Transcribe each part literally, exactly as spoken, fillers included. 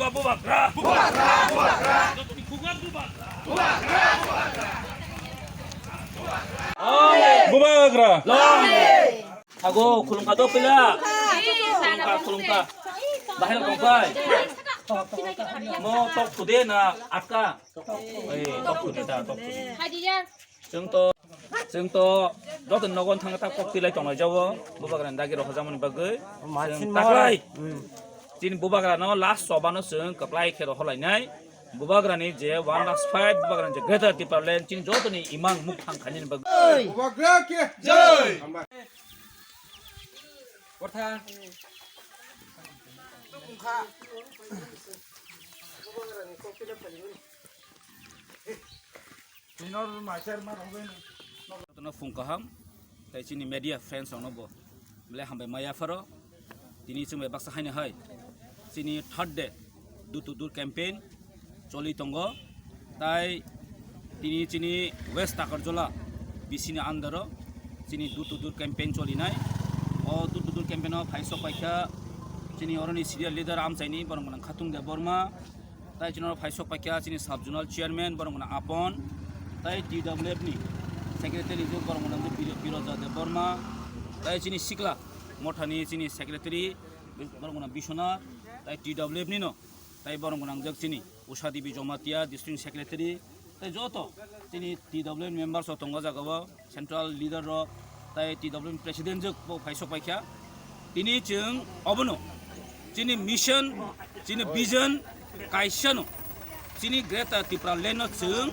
Bubagra! Bubagra! Bubagra! Bubagra! Bubagra! Thago, khulumkha do pila. Khulumkha, khulumkha. Bahai rok tongpai. Mo tok thude na atka. Ei, tok thude ta, tok thude. Chwng to, chwng to, joto nogon thang ta kok tilai tongnai jago. Bubagra dagi rok hojamani bagwi. Chwng taklai. Chini bubagra no last choba no chwng kwplai khe rohorlainai. Bubagrani je one last fight, bubagrani je Greater Tipraland, chini jotoni imang mukthang khainani bagwi. Bubagra ke jai! Ortha. Jotono phung kaham, tei chini media friends rokno bo belai hambai maya pharo. Tini chwng bai baksa haino hai chini third day door to door campaign choli tongo, tai tini chini West Takarjala B C ni under o chini door to door campaign cholinai. O door to door campaign o phai sok paikha chini oroni senior leader amchaini borok mwnang Khatung Debbarma, tai chini phai sok paikha chini sub zonal chairman borok mwnang Apon, tai T W F ni secretary je borok mwnang Biro-, Biroja Debbarma, tai chini sikla mothani chini secretary borok mwnang Biswanath, tai T W F ni no tai borok mwnang jak chini Usha Devi Jamatia district secretary, tai joto chini T W F members rok tongo jaga o. Central leader rok tai T W F president jwk bo phai sok paikha. Tini chwng obono chini mission, chini vision kaisano, chini Greater Tipraland no chwng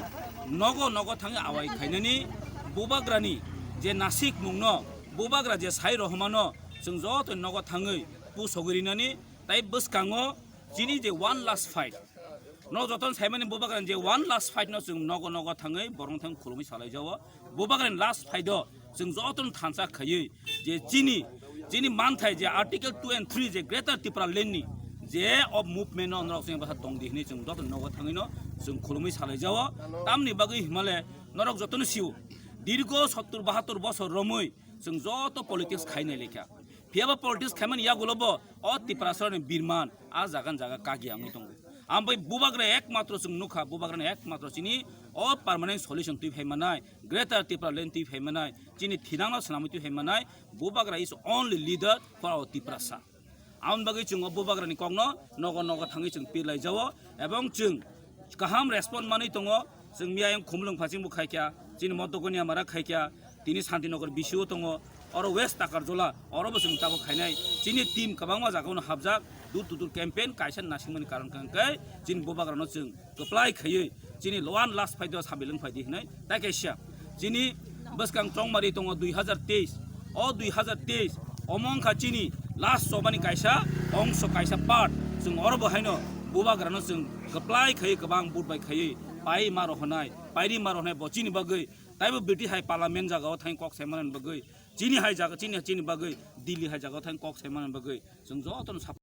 nogo nogo thangwi awai khainani, bubagrani je nasik mungno, bubagra je sai rohmano chwng joto nogo thangwi pusogwi rinani, tai bwskango chini je one last fight. No jotono saimani bubagrani je one last fight no chwng nogo nogo thangwi borokno thang khulumwi salai jao. Bubagrani last fight o chwng jotono thansa khaiwi je chini, chini manthai je Article two and three je Greater Tipraland ni je o movement no norok chwng bwsa tong di hwnwi chwng jotono nogo thangwi no chwng khulumwi salai jao. Tamni bagwi himale norok jotono sio dirgo sottur bahattur bosor romwi chwng joto politics khainai lekha. Phiyaba politics khaimani yagulo bo o Tiprasarokni birman a jaga ni jaga kagi wngwi tongo. Ambai bubagra ekmatro chwng nukha, bubagrani ekmatro chini o permanent solution twi phai manai, Greater Tipraland twi phai manai, chini thinangno swnamwi twi phai manai, bubagra is only leader for our Tiprasa. Aboni bagwi chwng o bubagrani kokno nogo nogo thangwi chwng pirlai jao, ebong chwng kaham respond manwi tongo. Chwng miyayung khumlwng phasing bo khaikha, chini Modokoni amara khaikha, tini Santinagar B C O tongo, oro West Takarjala, oro bo chwng tabuk khainai. Chini team kwbangma jagao no hapjak, door to door campaign kaisa nasingmani karon khe chini bubagrano chwng kwplai khaiwi chini one last fight o sabilwng phai di hwnwi tai kaisa. Chini bwskang chongmari tongo dui hazar teis. O dui hazar teis omo wngkha chini last chobani kaisa ongso, kaisa part. Chwng oro bo haino bubagrano chwng kwplai khaiwi kwbang vote bai khaiwi pai ma rohornai, pairi ma rohornai bo chini bagwi. Taibo British hai parliament jagao thang kok sai manani bagwi, chini hai jaga, chini, chini bagwi Delhi hai jagao thang kok sai manani bagwi chwng jotono